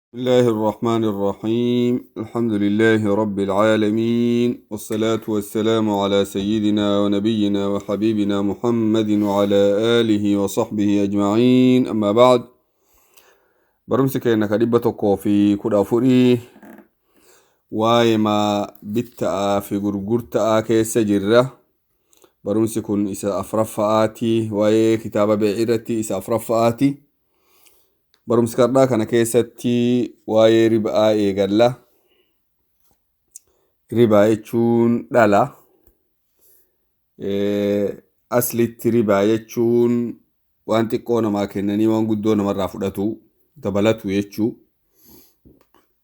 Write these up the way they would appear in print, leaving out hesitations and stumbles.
بسم الله الرحمن الرحيم، الحمد لله رب العالمين، والصلاة والسلام على سيدنا ونبينا وحبيبنا محمد وعلى آله وصحبه أجمعين، أما بعد. Barumsi keenya ka 114 waa'eema bitta'aa fi gurgurta'aa keessa jirra. Barumsi kun isa afraffa'aati, waa'ee kitaaba bee'ii irratti isa afraffa'aati. Barumsi kardhaa kana keessatti waa'ee riba'aa eegalla. Ribaa jechuun dhala. Aslitti ribaa jechuun waan xiqqoo namaa kennanii waan guddoo namarraa fudhatu dabalatu jechuu.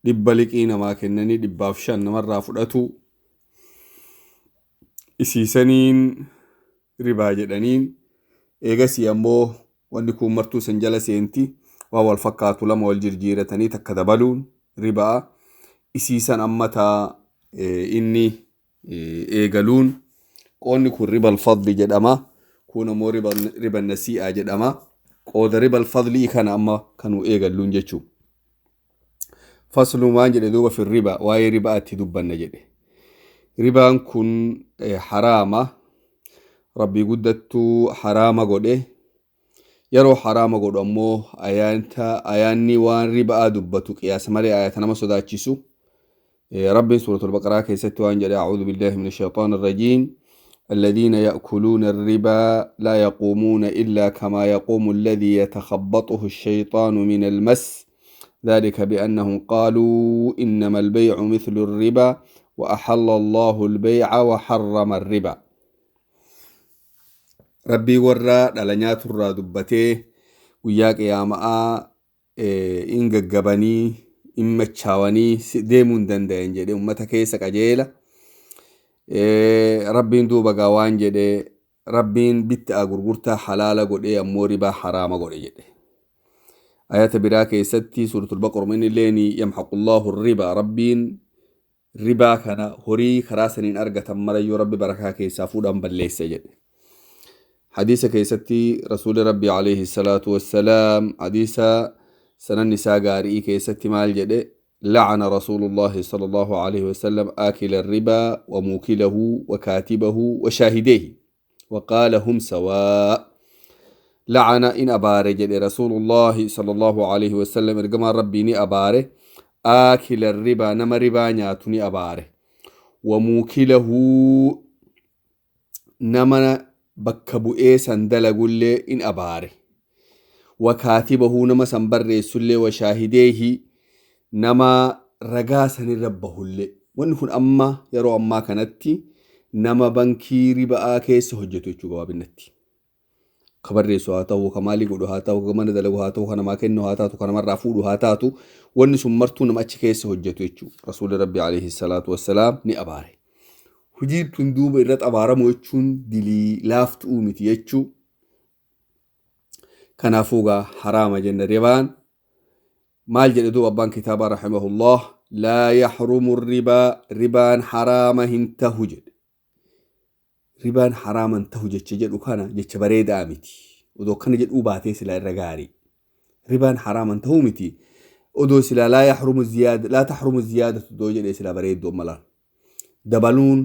100 liqii namaa kennanii 105 namarraa fudhatu. Isiisaniin ribaa jedhaniin. Eegasii ammoo wanni kun martuu san jala seenti. Waan wal fakkaatu lama wal jirjiiratanii takka dabaluun ribaa. Isiisan amma taa inni eegaluun qoonni kun ribal fadli jedhama. Kun ammoo riba nasii'aa jedhama. Qooda ribal fadlii kana amma kanuu eegalluun jechuu. Faslu waan jedhe duuba fi riba, waa'ee ribaatti dubbanna jedhe. Ribaan kun haraama. Rabbii guddattuu haraama godhe. Yeroo haraama godhu ammoo ayaanni waan riba'aa dubbatu qiyaasa malee ayata nama sodaachisu. Rabbiin suuratul Baqaraa keessatti waan jedhe: أعوذ بالله من الشيطان الرجيم، الذين يأكلون الربا لا يقومون إلا كما يقوم الذي يتخبطه الشيطان من المس، ذلك بأنهم قالوا إنما البيع مثل الربا وأحل الله البيع وحرم الربا. Rabbii warra dhala nyaaturraa dubbatee guyyaa qiyaamaa in gaggabanii in machaawanii deemuu hin danda'an jedhe ummata keessa qajeela. Rabbiin duuba gaa waan jedhe, Rabbiin bittaa gurgurtaa halaala godhee ammoo ribaa haraama godhe jedhe. Ayata biraa keessatti suuratul Baqara illeen يمحق الله الربا, Rabbiin ribaa kana horii karaa saniin argatan marayyuu Rabbi barakaa keessaa fuudhan balleessa jedhe. Hadiisa keessatti Rasuuli Rabbi عليه الصلاة والسلام hadiisa sanan isaa gaarii keessatti maal jedhe? لعن رسول الله صلى الله عليه وسلم آكل الربا وموكله وكاتبه وشاهديه وقال هم سواء. لعن in abaare jedhe رسول الله صلى الله عليه وسلم, ergamaan Rabbii ni abaare. آكل الربا, nama ribaa nyaatu ni abaare. وموكله, nama bakka bu'ee san dalagullee in abaare. وكاتبه, nama san barreessullee. وشاهديه, nama ragaa sanirra bahullee. Wanni kun amma yeroo ammaa kanatti nama bankii riba'aa keessa hojjetu jechuu gabaabinatti. Ka barreessu haa ta'u, ka maalii godhu haa ta'u, ka mana dalagu haa ta'u, ka namaa kennu haa taatu, ka namarraa fuudhu haa taatu, wanni sun martuu nama achi keessa hojjetu jechuu. Rasuulli Rabbi عليه الصلاة والسلام ni abaare. Hojiin tun duuba irratti abaaramu jechuun dilii laaftuu miti jechuu. Kanaafuu gaa haraama jenna ribaan. Maal jedhe duuba abbaan kitaabaa رحمه الله? لا يحرم الربا, ribaan haraama hin tahu jedhe. Ribaan haraama hin tahu jecha jedhu kana jecha bareedaa miti. Odoo kana jedhuu baatee silaa irra gaarii. Ribaan haraama hin tahuu miti. Odoo silaa لا يحرم الزيادة, لا تحرم الزيادة odoo jedhee silaa bareedduu malaan. Dabaluun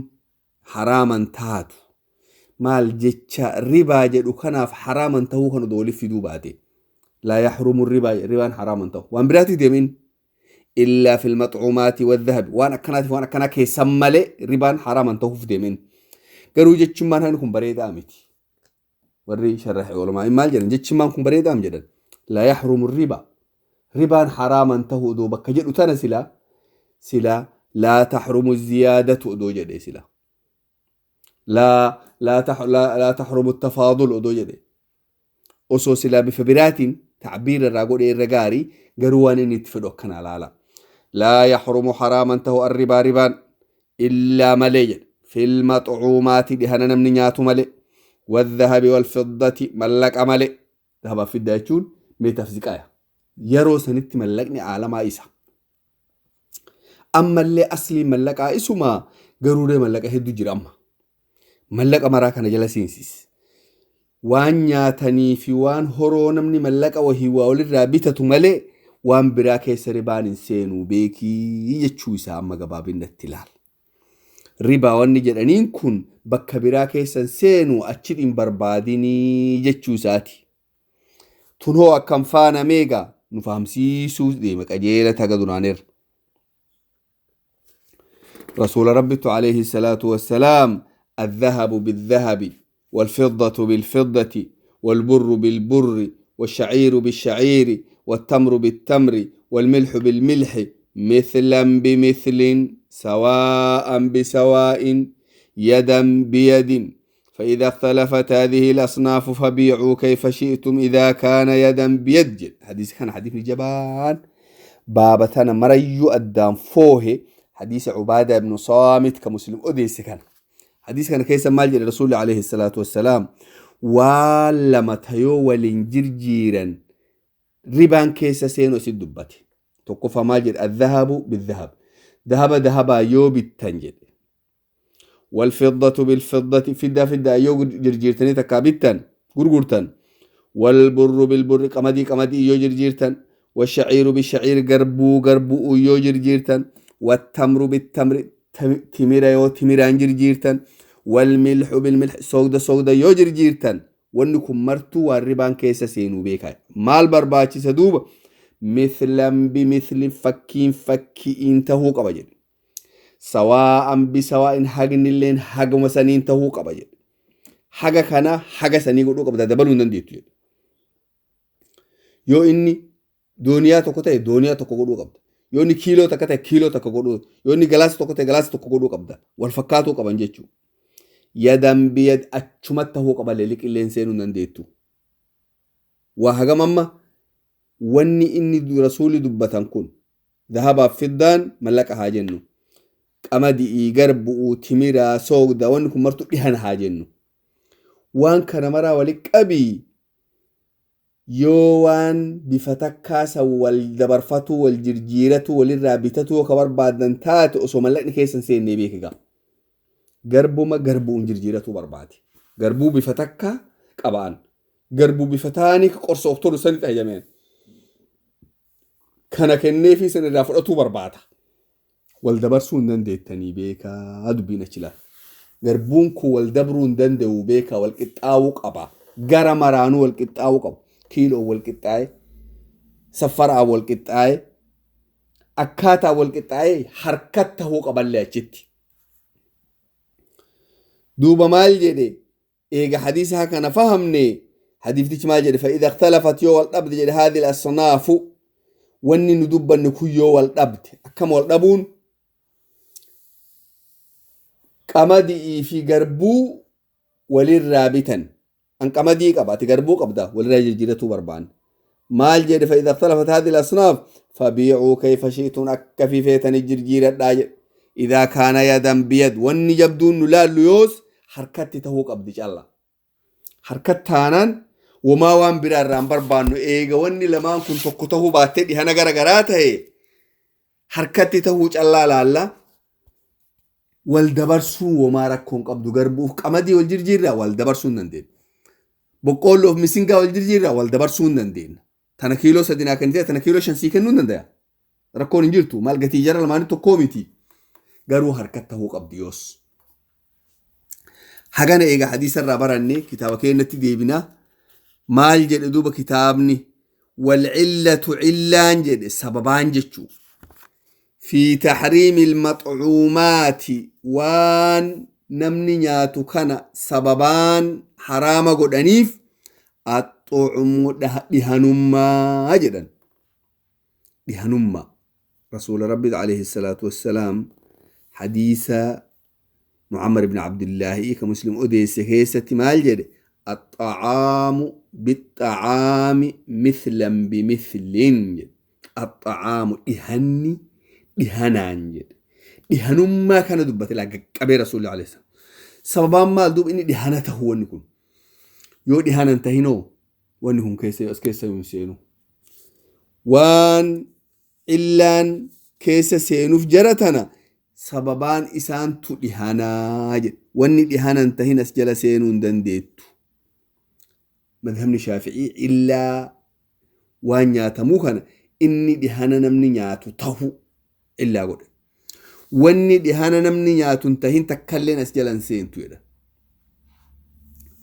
haraama hin taatu. Maal jecha ribaa jedhu kanaaf haraama hin tahuu kan odoo waliif fiduu baate. لا يحرم الربا, ribaan haraama hin tahu. Waan biraatti deemin. إلا في المطعومات والذهب, waan akkanaatiif waan akkanaa keessan malee ribaan haraama hin tahuuf deemin. Garuu jechummaan hani kun bareedaa miti. Warri sharraxe ulamaa maal jedhan? Jechummaan kun bareedaa jedhan. لا يحرم الربا, ribaan haraama hin tahu odoo bakka jedhu tana silaa لا تحرم الزيادة odoo jedhe, sila لا تحرم التفاضل odoo jedhe, osoo silaa bifa biraatiin tacbiir irraa godhe irra gaarii. Garuu waan inni itti fedhu akkana laala. لا يحرم haraama hin tahu الربا ribaan إلا malee jedhe في المطعومات, dhihana namni nyaatu malee. والذهب والفضة, mallaqa malee. Dhahabaaf fiddaa jechuun meetaaf ziqaaya. Yeroo sanitti mallaqni aalamaa isa. Ammallee aslii mallaqaa isuma, garuulee mallaqa hedduu jira amma. Mallaqa maraa kana jala seensis. Waan nyaatanii fi waan horoo namni mallaqa wahii waa walirraa bitatu malee. Waan biraa keessa ribaan hin seenuu beekii jechuu isaa amma gabaabinatti ilaala. Ribaa wanni jedhaniin kun bakka biraa keessa hin seenu achi hin barbaadinii jechuu isaati. Tun hoo akkam faana meegaa nu fahamsiisuu deema qajeela taga duraaneerra. رسول ربي عليه الصلاة والسلام: الذهب بالذهب، والفضة بالفضة، والبر بالبر، والشعير بالشعير، والتمر بالتمر، والملح بالملح، مثلا بمثل، سواء بسواء، يدا بيد. فإذا اختلفت هذه الأصناف فبيعوا كيف شئتم إذا كان يدا بيد. حديث كان حديث الجبان بابتنا مريو أدام فوه، حديث عبادة بن صامت كمسلم أديس. كان حديث كان كيس مال الرسول عليه الصلاة والسلام ولا تيو ولنجرجيرا ربان كيس سينو سيد دبتي توقف مال. الذهب بالذهب، ذهب ذهب يو بالتنجد، والفضة بالفضة، فضة فضة يو جرجيرتني تكابتن غرغرتن، والبر بالبر، قمدي قمدي يو جرجيرتن، والشعير بالشعير، قربو قربو يو جرجيرتن، والتمر بالتمر، تميرا يو تميران جرجيرتن، والملح بالملح، سودا سودا يو جرجيرتن. wanni martuu waan ribaan keessa seenuu beekaa. Maal barbaachisa duuba? مثلا بمثل, fakkiin fakkiin tahuu qaba jedhe. سواء بسواء, hagnilleen haguma saniin tahuu qaba jedhe. Haga kana haga sanii godhuu qabda, dabaluu hin dandeettu jedhe. Yoo inni dooniyaa tokko ta'e, dooniyaa tokko godhuu qabda. Yoo inni kiiloo takka ta'e, kiiloo takka godhuu. Yoo inni galaasa tokko ta'e, galaasa tokko godhuu qabda. Wal fakkaatuu qaban jechuudha. يدا بيد, achumatti tahuu qaba. Leeli seenuu hin dandeettu. Waa hagam amma wanni inni rasuulli dubbatan kun? Dhahabaaf fiddaan mallaqa haa jennu, qamadii, garbu'uu, timiraa, soogda, wanni kun martuu dhihan haa jennu. Waan kana maraa wali qabii, yoo waan bifa takkaasa wal dabarfatu, wal jirjiiratu, walirraa bitatu yoo ka barbaadan taate, osoo mallaqni keessan seennee beekigaa. Garbuma garbuun jirjiiratu barbaade, garbuu bifa takka qabaan, garbuu bifa taanii qorsa of tolu sani dhayyameen kana kenneefi san irraa fudhatuu barbaada. Wal dabarsuu hin dandeettanii beekaa. Dubbiin achi laala. Garbuun kun wal dabruu hin danda'u beekaa. Wal qixxaawuu qaba. Gara maraanuu wal qixxaawuu qaba. Kiiloo wal qixxaa'e, safaraa wal qixxaa'e, akkaataa wal qixxaa'e, harkatti tahuu qaballee achitti. Duuba maal jedhe eega hadiisa kana fahamne? Hadiiftichi maal jedhe? فإذا اختلفت, yoo wal dhabde jedhe, هذه الأصناف, wanni nu dubbanne kun yoo wal dhabde. Akkam wal dhabuun? Qamadii fi garbuu walirraa bitan. An qamadii qaba, ati garbuu qabda, walirraa jijjiiratuu barbaanne. Maal jedhe? فإذا اختلفت هذه الأصناف فبيعوا كيف شئتم, akka fi feetanii jirjiiradhaa jedhe. إذا كان يدا بيد. Wanni jabduun nu laallu yoos harkatti tahuu qabdi calla. Harkatti taanaan womaa waan biraa irraa hin barbaannu. Eega wanni lamaan kun tokko tahuu baattee dhihana gara garaa ta'e, harkatti tahuu callaa laalla. Wal dabarsuu womaa rakkoon qabdu. Garbuuf qamadii wal jirjiirraa wal dabarsuu hin dandeenya. Boqqoolloof misingaa wal jirjiirraa wal dabarsuu hin dandeenya. Tana kiiloo 3 naa kennitee tana kiiloo 5 sii kennuu hin danda'a. Rakkoon hin jirtu. Maal, gatii jara lamaanii tokkoo miti. Garuu harkatti tahuu qabdi yoos. Hagana eega hadiisa irraa baranne, kitaaba keenyatti deebina. Maal jedhe duuba kitaabni? والعلة, cillaan jedhe, sababaan jechuu, في تحريم المطعومات, waan namni nyaatu kana sababaan haraama godhaniif, الطعم, dhihanummaa jedhan. Dhihanummaa rasuula rabbi عليه الصلاة والسلام حديث معمر بن عبد الله ka Muslim odeesse keessatti maal jedhe? الطعام بالطعام مثلا بمثل jedhe. الطعام, dhihanni dhihanaan jedhe. Dhihanummaa kana dubbate laa qaqqabee rasuulli عليه السلام. Sababaan maal duuba inni dhihana tahu? Wanni kun yoo dhihana hin tahinoo, wanni kun keessa as keessa hin seenu. Waan illaan keessa seenuuf jara tana sababaan isaantu dhihanaa jedhe. Wanni dhihana hin tahin as jala seenuu hin dandeettu. Madhabni Shaafi'ii illaa waan nyaatamuu kana Inni dhihana namni nyaatu tahu illaa godhe. Wanni dhihana namni nyaatu hin tahin takkalleen as jalan seentu jedha.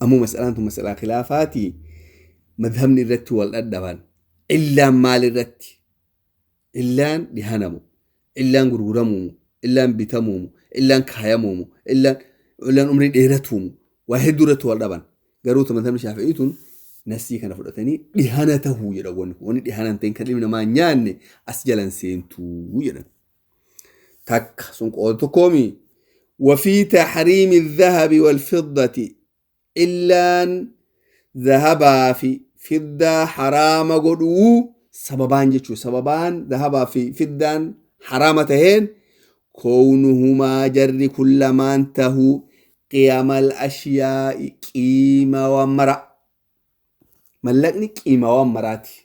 Ammoo mas'alaan tun mas'alaa khilaafaati. Madhabni irratti wal dhadhaban. Illaan maal irratti? Illaan dhihanamu. Illaan gurguramuumu. Illaan bitamuumu. Illaan kaayamuumu. Illaan umrii dheeratuumu. Waa hedduu irratti wal dhaban. Garuu madhabni Shaafi'ii tun nasii kana fudhatanii dhihana tahuu jedha wanni kun. Wanni dhihana hin ta'in kan ilmi namaa hin nyaanne as jalan seentuu jedhan. Takka sun qooda tokkoomi. وفي تحريم الذهب والفضة إلا ذهبا في فضة حرام قدو سببان جتشو سببان ذهبا في فضة حرامتهن كونهما جر كل ما انتهوا قيم الأشياء قيمة ومرأ ملقني قيمة ومراتي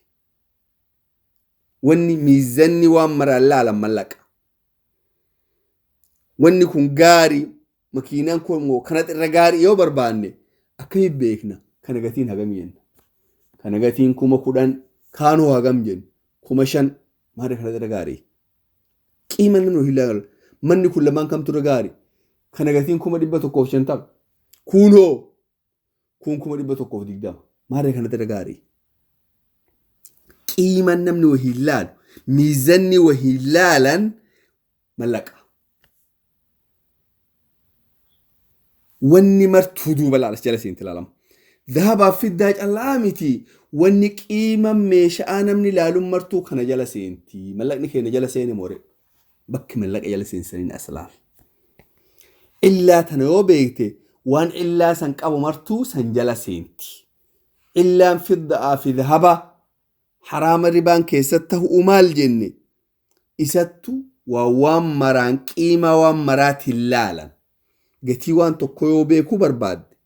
wanni miizanni waan maraan laalan mallaqa. Wanni kun gaarii makiinaan kun immoo kanatti irra gaarii yoo barbaanne akkamiin beekna kana gatiin hagam jenna. Kana gatiin 10,000 kaanoo hagam jenna 5,000 maal kanatti irra gaarii. Qiima namni hojii ilaalu manni kun lamaan kamtu irra gaarii kana gatiin 150,000 kunoo kun 120,000 maal kanatti irra gaarii. Qiiman namni wahii laalu miizanni wahii laalan mallaqa. Wanni martuu duuba laalas jala seenti ilaalama. Dhahabaaf fiddaa callaa miti wanni qiima meeshaa namni laaluun martuu kana jala seenti. Mallaqni keenya jala seene more bakki mallaqa jala seensaniin as laal. Illaa tana yoo beekte waan illaa san qabu martuu san jala seenti. Illaan fiddaa fi dhahaba haraama ribaan keessatti ta'uu maal jenne isattu waan maraan qiima waan maraatiin laalan gatii waan tokko yoo beekuu barbaadde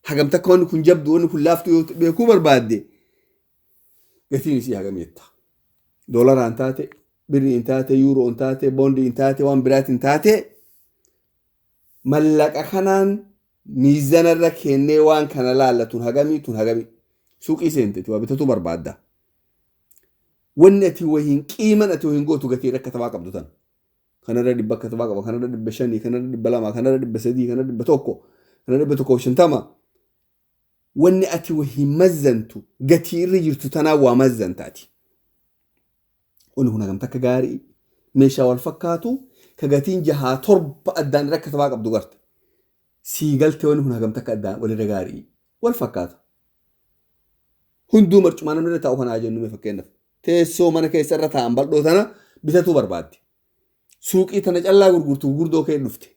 hagam takka wanni kun jabdu wanni kun laaftu yoo beekuu barbaadde gatiin isii hagam jetta doolaraan taate birriin taate yuuroon taate boondiin taate waan biraatiin taate mallaqa kanaan miizanarra kennee waan kana laalla tun hagamii tun hagamii suuqii seente waa bitatu barbaadda. Wanni ati wahiin qiiman ati wahiin gootu gatii irra katabaa qabdu tan. Kanarra 100 katabaa qaba, kanarra 500, kanarra 200, kanarra 300, kanarra 100, kanarra 150. Wanni ati wahiin mazzantu gatii irra jirtu tanaa waa mazzantaati. Wanni kun hagam takka gaarii meeshaa wal fakkaatu ka gatiin 6 7 addaan irra katabaa qabdu garte. Sii galtee wanni kun hagam takka addaan walirra gaarii wal fakkaata. Hunduu marcumaa namni irra taa'u kanaa jennu mee fakkeenyaaf. Teessoo mana keessa irra taa'an bal'oo tana bitatuu barbaaddi. Suuqii tana callaa gurgurtu gurguddoo kee dhufte.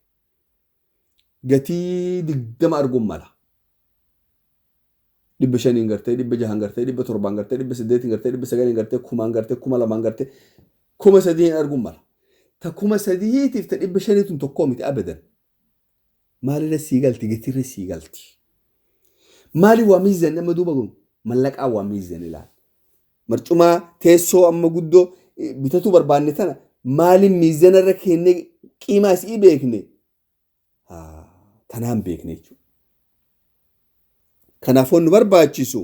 Gatii 20 arguun mala. 500 gartee, 600 gartee, 700 gartee, 800 gartee, 900 gartee, 1000 gartee, 2000 gartee, 3000 arguun mala. Ta 3000tiif ta 500 tun tokkoo miti abadan. Maalirra sii galti? Gatiirra sii galti. Maali waa miizan nama duuba kun? Mallaqaa waa miizan ilaala. Marcumaa teessoo amma guddoo bitatuu barbaanne tana maaliin miizanarra kennee qiimaa isii beekne? Tanaan beekne jechuudha. Kanaaf wanni barbaachisu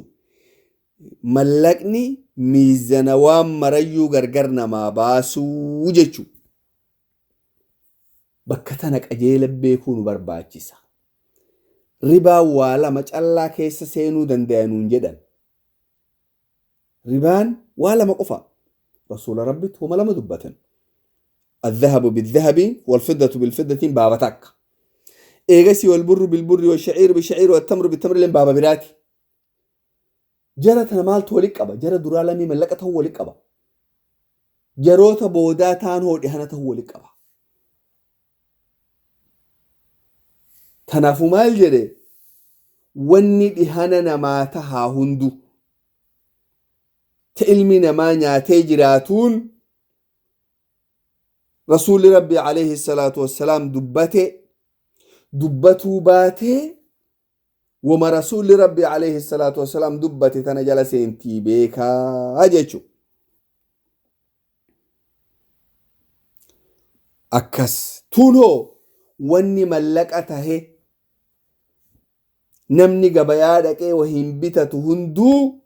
mallaqni miizana waan marayyuu gargar namaa baasuu jechuudha. Bakka tana qajeela beekuu nu barbaachisa. Ribaan waa lama callaa keessa seenuu danda'a nuun jedhan. Ribaan waa lama qofa. Rasuula Rabbitti homa lama dubbatan. الذهب بالذهب والفضة بالفضة بابا تك. إيجسي والبر بالبر والشعير بالشعير والتمر بالتمر لين بابا براتي. جرى تنمال توليك أبا جرى درالمي ملكته وليك أبا. جروت بوداتان هو إهانته وليك أبا. تنافو مال جري wanni dhihana namaa tahaa hundu ta ilmi namaa nyaatee jiraatuun rasuulli rabbi alayhi salaatu wassalaam dubbate dubbatuu baatee wama rasuulli rabbi alayhi salaatu wassalaam dubbate tana jala seentii beekaa jechu. Akkas tun hoo wanni mallaqa tahe namni gabayaa dhaqee wahiin bitatu hunduu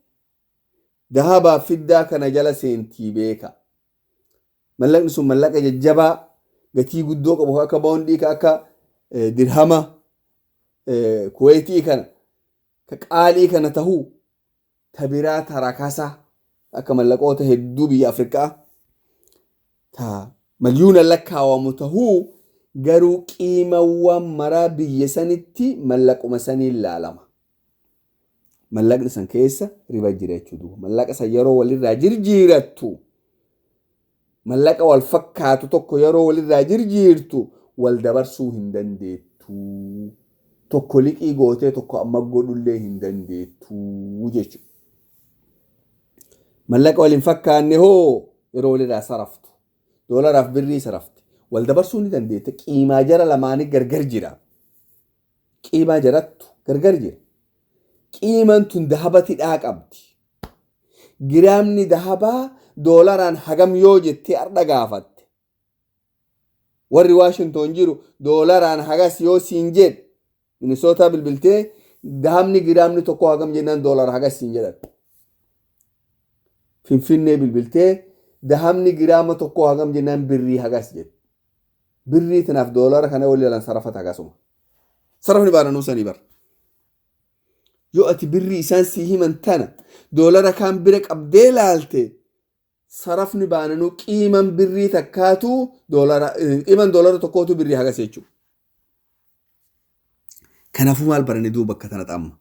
Dahabaa fiddaa kana jala seentii beeka. Mallaqni sun mallaqa jajjabaa gatii guddoo qabu akka boondii ka akka dirhama kuweetii kana ka qaalii kana tahuu ta biraa ta rakasa akka mallaqoota hedduu biyya Afrikaa ta milyuuna lakkaawamu tahuu garuu qiimawwan maraa biyya sanitti mallaquma saniin laalama. Mallaqni san keessa riba jira jechuudha. Mallaqa san yeroo walirraa jirjiirattu mallaqa wal fakkaatu tokko yeroo walirraa jirjiirtu wal dabarsuu hin dandeettu. Tokko liqii gootee tokko amma godhullee hin dandeettu jechuudha. Mallaqa wal hin fakkaanne hoo yeroo walirraa saraftu. Doolaraaf birrii sarafte. Wal dabarsuu ni dandeetta. Qiimaa jara lamaanii gargar jira. Qiimaa jarattu gargar jira. Qiimaan tun dahabati dhaa qabdi. Giraamni dahabaa doolaraan hagam yoo jettee ardha gaafatte. Warri Waashington jiru doolaraan hagas yoo siin jedhe Minisootaa bilbiltee dahabni giraamni tokko hagam jennaan doolara hagas siin jedhan. Finfinnee bilbiltee dahabni giraama tokko hagam jennaan birrii hagas jedhe. Birrii tanaaf doolara kana wal jalaan sarafata hagasuma. Sarafni baananuu sanii bara. Yoo ati birrii isaan sii himan tana doolara kaan bira qabdee laalte sarafni baananuu qiiman birrii takkaatu doolara qiiman doolara tokkootu birrii hagas jechuudha. Kanaafuu maal baranne duuba bakka tana xamma.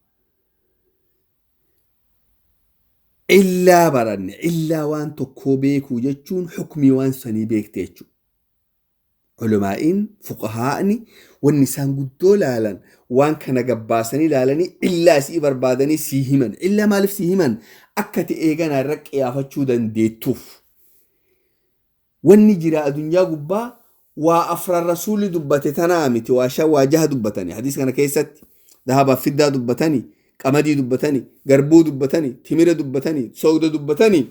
Illaa baranne illaa waan tokkoo beekuu jechuun hukmii waan sanii beekte jechuudha. Culamaa'iin fuqahaa'ni wanni isaan guddoo laalan waan kana gabbaasanii laalanii illaa isii barbaadanii sii himan. Illaa maaliif sii himan? Akka ati eeganaa irra qiyaafachuu dandeettuuf. Wanni jira addunyaa gubbaa waa afran rasuulli dubbate tanaa miti waa shan waa jaha dubbatanii hadiis kana keessatti dahabaaf fiddaa dubbatanii qamadii dubbatanii garbuu dubbatanii timira dubbatanii soogda dubbatanii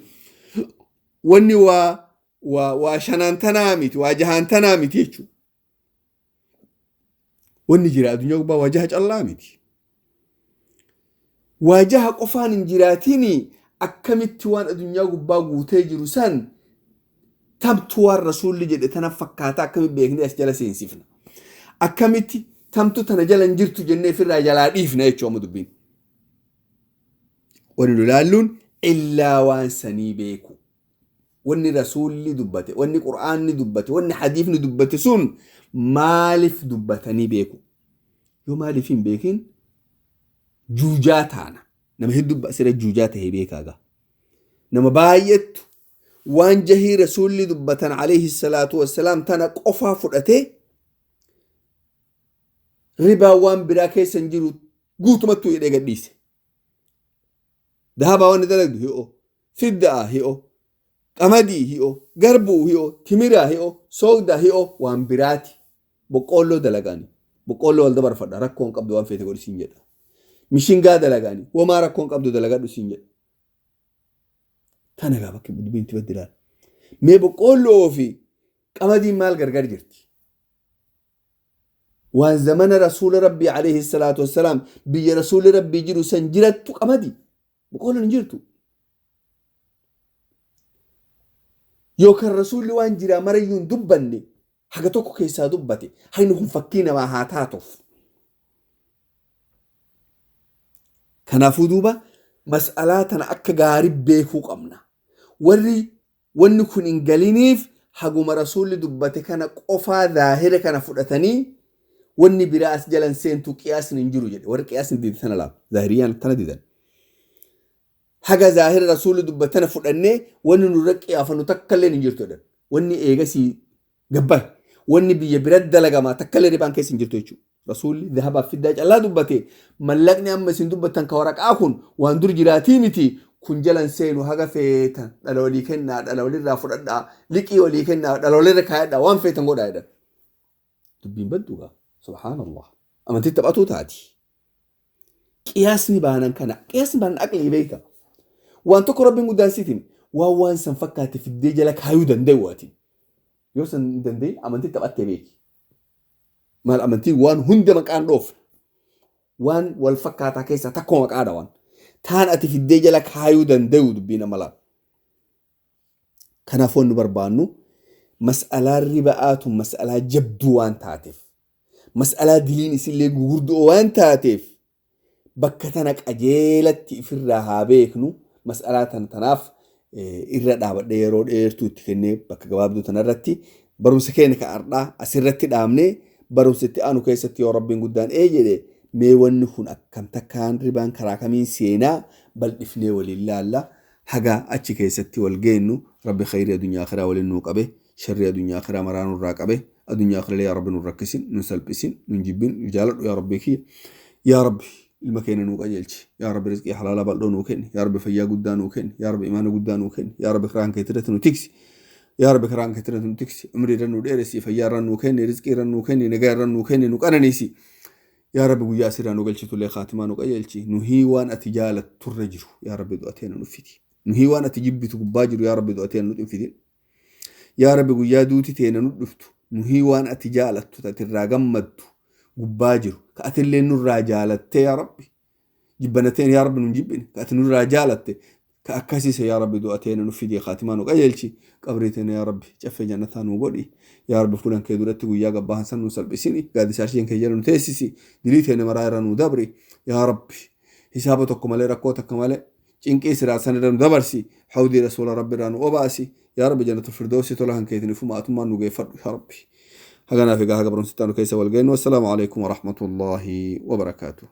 wanni waa waa waa shanaan tanaa miti waa jahaan tanaa miti jechuudha. Wanni jira addunyaa gubbaa waa jaha callaa miti. Waa jaha qofaan hin jiraatinii akkamitti waan addunyaa gubbaa guutee jiru san tamtu waan rasuulli jedhe tana fakkaata akkamitti beeknee as jala seensifna. Akkamitti tamtu tana jala hin jirtu jennee ofirraa jalaa dhiifna jechuudha amma dubbiin. Wanni nu ilaalluun illaa waan sanii beeku. Wanni rasuulli dubbate, wanni qur'aanni dubbate, wanni hadiifni dubbate sun maaliif dubbatanii beeku? Yoo maaliif hin beekin juujaa taana. Nama hedduu asirra juujaa tahee beekaa gaa. Nama baay'eetu waan jahii rasuulli dubbatan alayhi salaatu wassalaam tana qofaa fudhatee ribaa waan biraa keessa hin jiru guutumattuu hidhee gadhiise. Dahabaa waan dalagdu hi'o, fiddaa hi'o, qamadii hi'o, garbuu hi'o, timiraa hi'o, soogdaa hi'o waan biraati. Boqqoolloo dalagaani. Boqqoolloo wal dabarfadha rakkoon qabdu waan feete godhi siin jedha. Mishingaa dalagaani. Womaa rakkoon qabdu dalagadhu siin jedha. Tana gaa bakki dubbiin itti baddi ilaala. Mee boqqoolloo fi qamadiin maal gargar jirti? Waan zamana rasuula rabbii alayhi salaatu wassalaam biyya rasuulli rabbii jiru san jirattu qamadii. Boqqoolloon hin jirtu. Yookaan rasuulli waan jiraa marayyuu hin dubbanne haga tokko keessaa dubbate hagni kun fakkii namaa haa taatuuf. Kanaafuu duuba mas'alaa tana akka gaarii beekuu qabna. Warri wanni kun hin galiniif haguma rasuulli dubbate kana qofaa zaahira kana fudhatanii wanni biraa as jalan seentu qiyaasni hin jiru jedhe. Warri qiyaasni didan tana laala. Zaahiriyaan tana didan. Haga zaahira rasuulli dubbate tana fudhannee wanni nurra qiyaafannu takka illee hin jirtu jedhan. Wanni eegasii gabbaye. Wanni biyya bira dalagamaa takka illee ribaan keessa hin jirtu jechuudha. Rasuulli dahabaaf fiddaa callaa dubbate mallaqni amma isin dubbattan ka waraqaa kun waan dur jiraatii miti kun jalan seenu haga feetan dhala walii kennaa dhala walirraa fudhadhaa liqii walii kennaa dhala walirra kaayadhaa waan feetan godhaa jedhan. Dubbiin baddu gaa subhaanallah amantii taphatuu taati. Qiyaasni baanan kana qiyaasni baanan aqlii beekta. Waan tokko rabbiin guddaan sitiin waan waan san fakkaate fiddee jala kaayuu danda'u ati. Yoo san hin danda'in amantii taphattee beeki. Maal amantiin waan hunda maqaan dhoofne. Waan wal fakkaataa keessaa takkuma maqaadha waan. Taan ati fiddee jala kaayuu danda'u dubbii nama laal. Kanaafuu nu barbaannu mas'alaa riba'aatu mas'alaa jabduu waan taateef, mas'alaa diliin isillee gugurdoo waan taateef, bakka tana qajeelatti ifirraa haa beeknu. Mas'alaa tana tanaaf irra dhaabadhee yeroo dheertuu itti kennee, bakka gabaabduu tanarratti barumsa keenya kan har'aa asirratti dhaabnee, barumsa itti aanu keessatti yoo rabbiin guddaan ee jedhe, mee wanni kun akkam takkaan ribaan karaa kamiin seenaa bal'ifnee waliin laalla. Haga achi keessatti wal geennu, rabbi khayrii addunyaa akhiraa waliin nuu qabe, sharrii addunyaa akhiraa maraa nurraa qabe. Addunyaa akhiraa yaa rabbi nun rakkisin, nun salphisin, nun jibbin, nu jaaladhu yaa rabbi kiyya. Yaa rabbi, ilma keenya nuu qajeelchi. Yaa rabbi, rizqii halaalaa bal'oo nuu kenni. Yaa rabbi, fayyaa guddaa nuu kenni. Yaa rabbi, imaana guddaa nuu kenni. Yaa rabbi, karaan keetirratti nu tiksi. Yaa rabbi, karaan keetirratti nu tiksi. Umrii irra nuu dheeressi, fayyaa irra nuu kenni, rizqii irra nuu kenni, nagaa irra nuu kenni, nu qananiisi. Yaa rabbi, guyyaa asirraa nu galchitullee kaatimaa nu qajeelchi. Nuhii waan ati jaalatturra jiru, yaa rabbi, du'atee nu fidi. Nuhii waan ati jibbitu gubbaa jiru, yaa rabbi, du'atee nu fidin. Yaa rabbi, guyyaa duuti teena nu dhuftu, nuhii waan ati jaalattu ati irraa gammaddu gubbaa jiru, ka atillee nurraa jaalattee, yaa rabbi, jibbanateen, yaa rabbi, nun jibbine, ka ati nurraa jaalatte ka akkasiise, yaa rabbi, du'atee nu fidee kaatimaa nu qajeelchi. Qabrii teena, yaa rabbi, caffee jannataa nu godhi. Yaa rabbi, fuulan kee duratti guyyaa gabbaahan san nu salphisini, gaaddisa arsheen kee jala nu teessisi, dilii teena maraa irra nu dabri. Yaa rabbi, hisaaba tokko malee, rakkoo takka malee, cinqii siraa san irra nu dabarsi, hawdii rasuula rabbi irraa nu obaasi. Yaa rabbi, jannatu firdoosi tola kan keetiin ifuma atummaan nu geeffadhu. Yaa rabbi, haganaaf egaa haga barumsitti nu keessa wal geennu. Assalaamu alaikum warahmatullaahi wabarakaatuh.